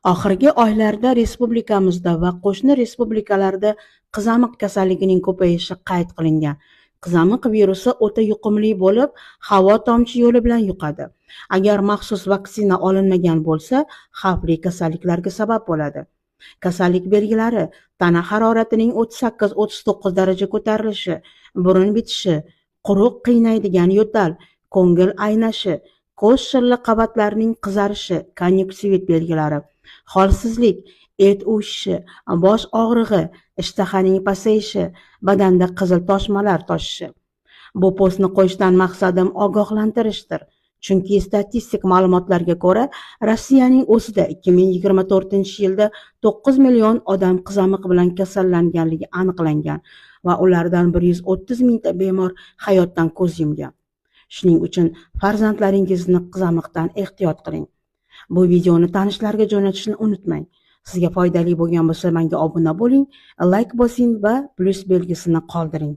Oxirgi oylarda respublikamizda va qo'shni respublikalarda qizamiq kasalligining ko'payishi qayd qilingan. Qizamiq virusi o'ta yuqumli bo'lib, havo tomchi yo'li bilan yuqadi. Agar maxsus vaksina olinmagan bo'lsa, xavfli kasalliklarga sabab bo'ladi. Kasallik belgilari: tana haroratining 38-39 daraja ko'tarilishi, burun bitishi, quruq qiynaydigan yo'tal, ko'ngil aynashi, ko'z shilli qavatlarining qizarishi, kon'yunktivit belgilari, holsizlik, et uvishishi, bosh og'rig'i, ishtahaning pasayishi, badanda qizil toshmalar toshishi. Bu postni qo'yishdan maqsadim ogohlantirishdir. Chunki statistik ma'lumotlarga ko'ra, Rossiyaning o'zida 2024-yilda 9 million odam qizamiq bilan kasallanganligi aniqlangan va ulardan 130 mingta bemor hayotdan ko'z yumgan. Shuning uchun farzandlaringizni qizamiqdan ehtiyot qiling. Bu videoni tanishlarga jo'natishni unutmang. Sizga foydali bo'lgan bo'lsa, menga obuna bo'ling, layk bosing va plyus belgisini qoldiring.